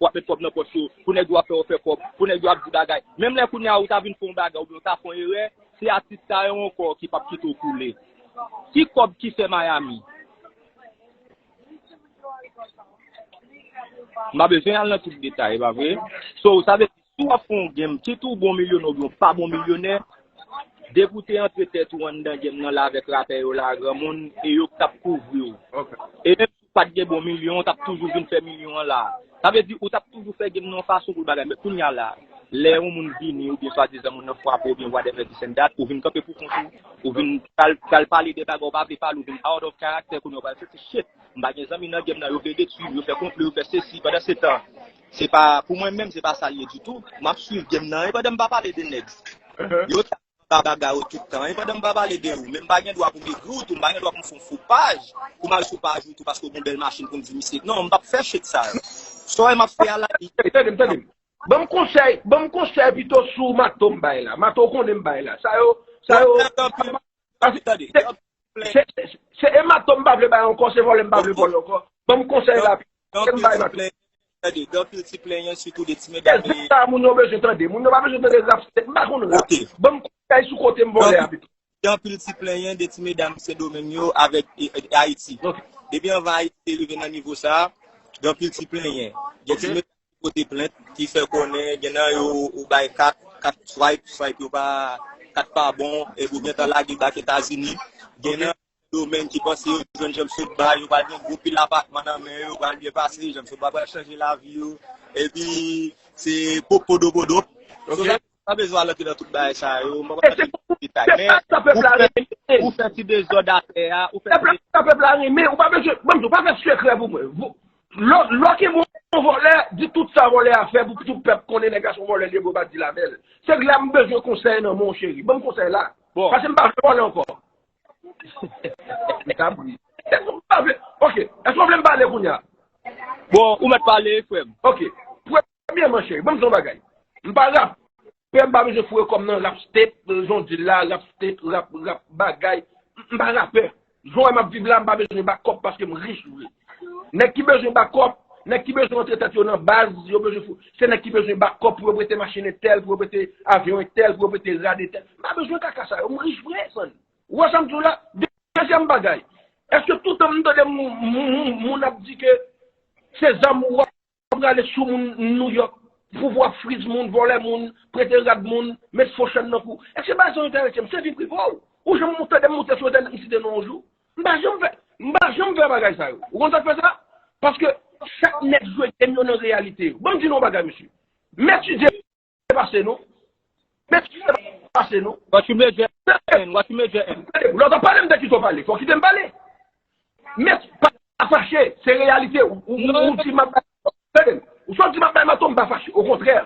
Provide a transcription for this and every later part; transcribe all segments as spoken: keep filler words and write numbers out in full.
w ap met kòb nan pòch yo, pou nèg yo ap fè w fè kòb, pou nèg yo ap di bagay. Menm lè kounye a ou ta vin fè yon bagay oubyen ou ta fè yon erè, se atis sa yo ankò ki p ap kite w koule. Ki kòb ki fè Miami? M pa bezwen al nan tout detay, pa vre? So, sa vle di, si w ap fè yon game, kit ou bon milyonè oubyen w pa bon milyonè, depi w te antre tèt ou anndan game nan la avèk rapè yo la, granmoun, e yo k t ap kouvri w. E menm si w pa t gen bon milyon, w t ap toujou vin fè milyon an la. Sa vle di, ou t ap toujou fè game nan yon fason pou l bagay. Men kounye a la, lè yon moun vini, oubyen swadizan moun nan frape w, oubyen whatever this and that, ou vin kanpe pou kont ou, ou vin pral, pral pale de bagay ou pa vle pale, ou vin out of character, kounye a w pral santi shit. M pa gen zanmi nan game nan, yo vle detwi m, yo fè konplo, yo fè sesi. Pandan se tan, se pa, pou mwen menm, se pa sa l ye ditou. M ap swiv game nan, e pandan m pa pale de nèg. Yo ta ba bagay yo tout tan, e pandan m pa pale de ou, men m pa gen dwa pou m egri w tou, m pa gen dwa pou m fè yon fo paj, pou m al sou paj ou tou, paske w gen bèl machin pou m di misye. Non, m p ap fè shit sa yo. Sa w wè m ap fè a la, li Tande m, tande m. Ban m konsèy, ban m konsèy pito sou mato m bay la. Mato w konnen m bay la. Sa yo, sa yo. Tande, tande. Se, se, se emato m pa vle bay ankò, se vòlè m pa vle vòlè ankò. Ban m konsèy la. Gen anpil ti plenyen, tande, gen anpil ti plenyen, sitou de ti medam. Sa moun yo bezwen tande. Moun yo pa bezwen tande rap, se, m pa konn rap. Ok. Ban m konsèy sou kote m vòlè a pito. Gen anpil ti plenyen de ti medam Sendomeng yo avèk, e, e, Ayiti. Ok. Depi anvan Ayiti te rive nan nivo sa, gen anpil ti plenyen. Gen ti medam pote plent ki fè konnen gen nan yo ou bay kat, kat swipe, swipe yo pa, kat pa bon, epi ou gentan lage bak Etazini. Gen nan domèn ki panse yo jwenn Janm Sotba, yo pral gen gwo pil apatman nan men yo, pral byen pase, Janm Sotba pral chanje lavi yo. Epi se popodopodo. So, sa pa bezwen al antre nan tout bagay sa yo, mwen pa pral detay. Men ou fè, ou fè ti dezòd atè a, ou fè ti dezòd. Sa pèp la renmen, ou pa bezwen, ban m di w, pa fè sekrè pou mwen. Lè w, lè w kenbe yon vòlè, di tout sa vòlè a fè pou tout pèp konnen nèg la se yon vòlè li ye, bro, pa di l avè l. Se la m bezwen konsèy nan men w, cheri. Ban m konsèy la. Bon. Paske m pa vle vòlè ankò. M ta pri. Èske w pa vle? Ok. Èske w vle m pale kounye a? Bon, ou mèt pale, frè m. Ok. Premyèman, cheri, ban m di w yon bagay. M pa rapè, m pa bezwen foure kò m nan rap state, jan w di l la, rap state, rap, rap bagay. M, m pa rapè. Jan w wè m ap viv la, m pa bezwen bakòp paske m rich vre. Nèg ki bezwen bakòp, nèg ki bezwen antre tèt yo nan baz, yo bezwen fou. Se nèg ki bezwen bakòp pou yo prete machin entèl, pou yo prete avyon entèl, pou yo prete rad entèl. M pa bezwen kaka sa yo, m rich vre, son. Ou wè sa m di w la? Dezyèm bagay, èske toutan m tande moun, moun, moun, moun ap di ke se zam ou ap prale sou moun Nouyòk, pou w ap friz moun, vòlè moun, prete rad moun, met fo chèn nan kou? Èske bagay sa yo enterese m? Se vi prive w. Ou janm tande m moute sou entènèt m site non w yon jou? M pa janm fè, m pa janm fè bagay sa yo. Ou konn sa k fè sa? Paske chak nèg jwe game yo nan reyalite yo. Ban m di nou yon bagay, mesye. M etidye pase nou. M etidye pase nou. What you major in? What you major in? Lè w t ap pale, m te kite w pale. Fò w kite m pale. Men pa fache, se reyalite. Ou, ou, ou di m ap bay, tande m, ou sot di m ap bay manto, m pa fache. Okontrè,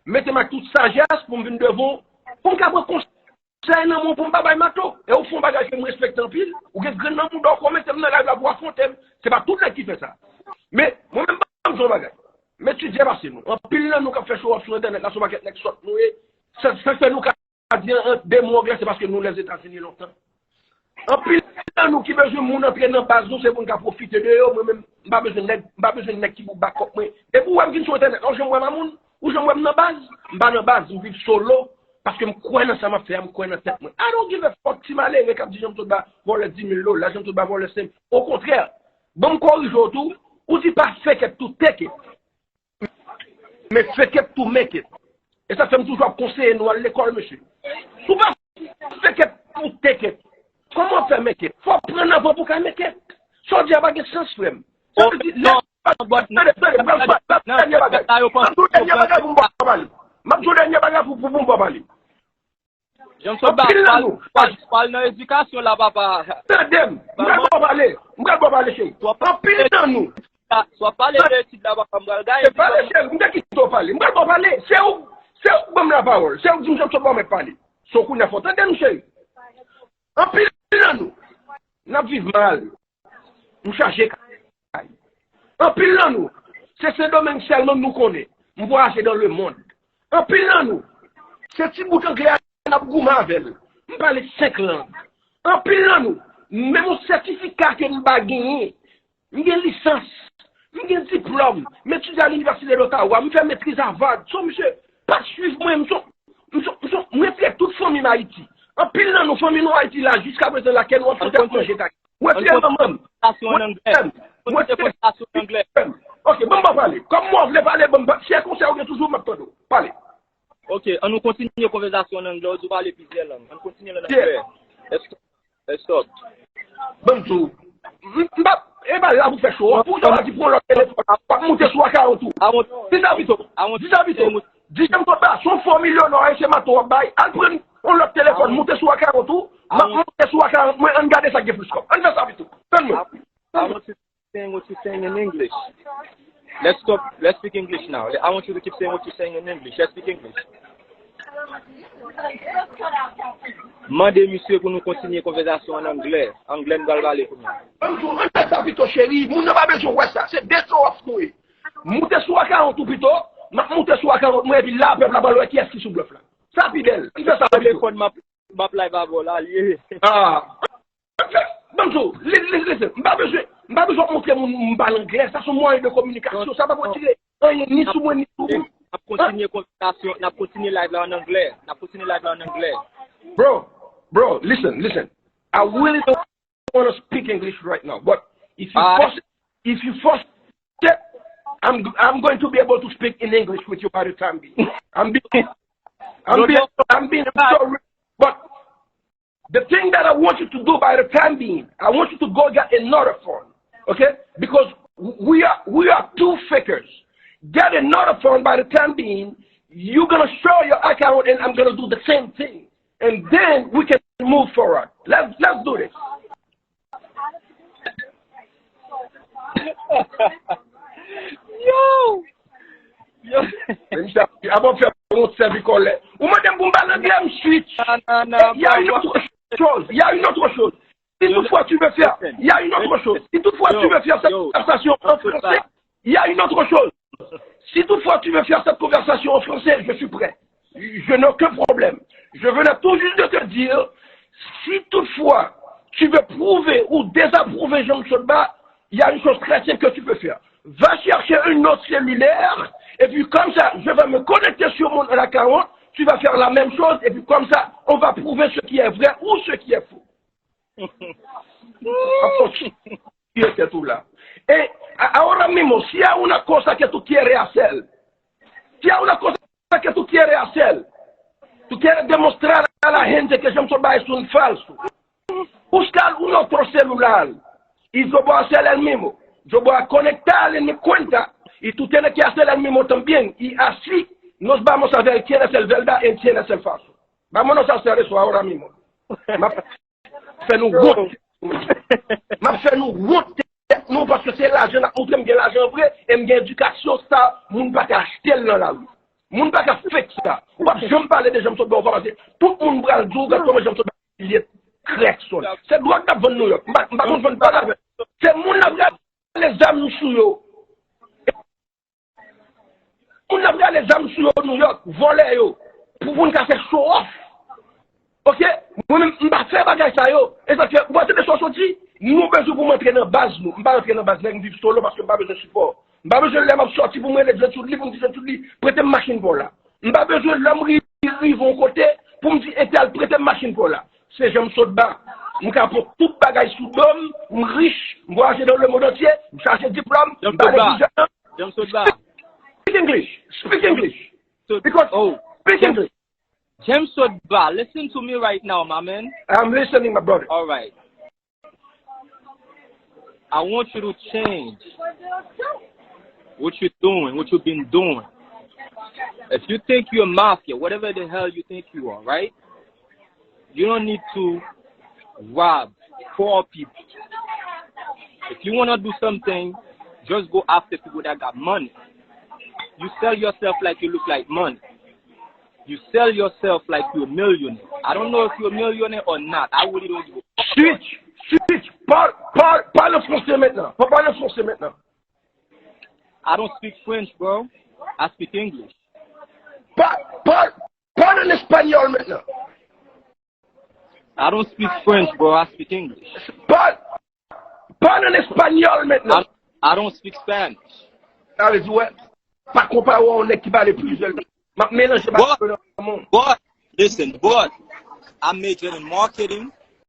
mete m ak tout sajès pou m vin devan w, pou m ka pran konsèy nan men w pou m pa bay manto. E ou fè yon bagay ke m respekte anpil. Ou gen grenn nan mouda w, ou mete m nan live la pou w afwonte m. Se pa tout nèg ki fè sa. Men, mwen menm, ban m di w yon bagay. M etidye pase nou. Anpil nan nou k ap fè show off sou entènèt la, se yon pakèt nèg sòt nou ye. Sa, sa fè nou ka di an, an de mo anglè, se paske nou Lèzetazini lontan. Anpil nan nou ki bezwen moun antre nan baz nou, se pou n ka pwofite de yo. Mwen menm, m pa bezwen nèg, m pa bezwen nèg ki pou bakòp mwen. Depi w wè m vin sou entènèt la, ou janm wè m a moun, ou janm wè m nan baz, m pa nan baz, m viv solo, paske m kwè nan sa m ap fè a, m kwè nan tèt mwen. I don't give a fuck ti malere k ap di Janm Sotba vòlè dis mil dola, Janm Sotba vòlè senk. Okontrè, ban m korije w tou, ou di pa fake it to take it. Men fake it to make it. E sa fè m toujou ap konseye nou al lekòl, mesye. Si w pa fake it pou take it, kòman w ap fè make it? Fò w pran nan van pou w ka make it. Sa w di a pa gen sans, frè m. Sa w di, lè, tande, tande, m ap di w dènye bagay. M ap di w dènye bagay pou m ba w pale. M ap di w dènye bagay pou, pou, pou m ba w pale. Janm Sotba, anpil nan nou, pral, pral nan edikasyon la, papa. Tande m, m pral ba w pale. M pral ba w pale, cheri. Anpil nan nou. Swa pale de etid la, papa, m pral gaye. Se pale, cheri, m te kite w pale. M pral ba w pale. Se ou, se ou k ban m lapawòl. Se ou k di m Janm Sotba mèt pale. So kounye a fò w tande m, cheri. Anpil nan nou, n ap viv mal. M chache kay. Anpil nan nou, se Sendomeng sèlman nou konnen. M vwayaje dans le monde. Anpil nan nou, se ti bout anglè a n ap goumen avè l. M pale senk lang. Anpil nan nou, menm yon sètifika ke m pa genyen. M gen lisans. M gen diplòm. M etidye a Linivèsite d'Ottawa. M fè metriz Harvard. So, misye pa t swiv mwen. M son, m son, m son, m retire tout fanmi m Ayiti. Anpil nan nou, fanmi nou Ayiti la, jiska prezan la, kè nou ap sot ap manje kay. Ou retire manman m. Ou retire frè m. Ou retire frè m. Ok, ban m ba w pale. Kòm mwen vle pale, ban m ba, si e konsèy ou gen toujou, m ap tande w. Pale. Ok, ann nou kontinye konvèsasyon an anglè. Ou di w pale plizyè lang. Ann kontinye l an anglè. Èske Stop. Ban m di w. M, m pa, e pa la pou fè show off. Pou sa w ap di pou yon lòt telefòn, w ap moute sou akawont ou. Di sa pito. Di sa pito. Di Jean Claude Ba, se yon fo milyonè, se mato w ap bay. Al pran yon lòt telefòn, moute sou akawont ou. M ap moute sou akawont mwen, ann gade sa k gen plis kòb. Ann fè sa pito. Tann mwen. Tann mwen. Saying what you're saying in English. Let's stop. Let's speak English now. I want you to keep saying what you're saying in English. Let's speak English. Mande misye pou nou kontinye konvèsasyon an anglè. Anglè n pral pale kounye a. Ban m di w, ann fè sa pito, cheri. Moun nan pa bezwen wè sa. Se de show off nou ye. Moute sou akawont ou pito. M ap moute sou akawont mwen, epi la, pèp la pral wè kiyès ki sou blòf la. Sa pi bèl. Ann fè sa pito. Telefòn m ap, m ap live avè w la, l ye. Ah. Ban m di w, li, li, listen, m pa bezwen, m pa bezwen w ap montre moun m pale anglè. Sa se yon mwayen de kominikasyon. Sa pa pou retire anyen ni sou mwen, ni sou ou. N ap kontinye konvèsasyon, n ap kontinye live la an anglè. N ap kontinye live la an anglè. Bro, bro, listen, listen. I really don't want to speak English right now, but if you force, if you force it, I'm, I'm going to be able to speak in English with you by the time being. I'm being, I'm being, I'm being so, but the thing that I want you to do by the time being, I want you to go get another phone, okay? Because we are, we are two fakers. Get another phone by the time being. You're gonna show your account, and I'm gonna do the same thing, and then we can move forward. Let's let's do this. Yo! Yo! Men misye ap ap ap fè yon sèvi kòlè. Ou mande m pou m pale anglè, m switch. Non, non, non. Il y a une autre chose. Il y a une autre chose. Si toutefois tu veux faire, il y a une autre chose. Si toutefois tu veux faire cette conversation en français, il y a une autre chose. Si toutefois tu veux faire cette conversation en français, je suis prêt. Je n'ai aucun problème. Je venais tout juste de te dire, si toutefois tu veux prouver ou désapprouver Jean Sotba, il y a une chose très simple que tu peux faire. Va chercher un autre cellulaire, et puis comme ça, je vais me connecter sur mon account, tu vas faire la même chose, et puis comme ça, on va prouver ce qui est vrai ou ce qui est faux. Ap fè w tiye tèt ou la. E, a- ahora mismo, si hay una cosa que tú quieres hacer, si hay una cosa que tú quieres hacer, tú quieres demostrar a la gente que Jean Sotba es un falso, busca un otro celular y yo voy a hacer el mismo. Yo voy a conectar en mi cuenta y tú tienes que hacer el mismo también. Y así nos vamos a ver quién es el verdad y quién es el falso. Vámonos a hacer eso ahora mismo. M ap fè nou wont. M ap fè nou wont tèt nou paske se lajan n ap montre m gen lajan vre e m gen edikasyon sa moun pa ka achte l nan lari. Moun pa ka fake sa. Ou p ap janm pale de Jean Sotba ou pa pase. Tout moun pral di w gad kòman Jean Sotba pilye krèk sòl. Se dwòg k ap vann Nouyòk. M pa m pa konn vann pa lajan. Se moun n ap rale zam sou yo. Moun ap rale zam sou yo Nouyòk, vòlè yo, pou moun ka fè show off. Ok? Mwen menm, m pa fè bagay sa yo. E sa k fè, ou pa tande sa w soti? Nou bezwen pou m antre nan baz nou. M pa rantre nan baz nèg, m viv solo paske m pa bezwen sipò. M pa bezwen lè m ap sòti pou m rele Djed Soudli, pou m di Djed Soudli, prete m machin pa w la. M pa bezwen lè m ri- rive yon kote pou m di entèl prete m machin pa w la. Se Jean Sotba. M ka pran tout bagay sou do m, m rich, m vwayaje dans le monde entier, m chaje diplòm, m pale ki jan. Jean Sotba. Speak English. Speak English. Because oh, speak English. Jean Sotba, listen to me right now, my man. I'm listening, my brother. All right. I want you to change what you're doing, what you've been doing. If you think you're mafia, whatever the hell you think you are, right? You don't need to rob poor people. If you want to do something, just go after people that got money. You sell yourself like you look like money. You sell yourself like you're a millionaire. I don't know if you're a millionaire or not. I really don't give a fuck. Switch, switch. Parle, parle, parle en français maintenant. Parle en français maintenant. I don't speak French, bro. I speak English. Parle, parle, parle en espagnol maintenant. I don't speak French, bro. I speak English. Parle, parle en espagnol maintenant. I don't speak Spanish. Sa vle di, wè, pa konpare w a yon nèg ki pale plizyè lang. M ap melanje bagay yo nan men w. But, listen, but, I majored in marketing.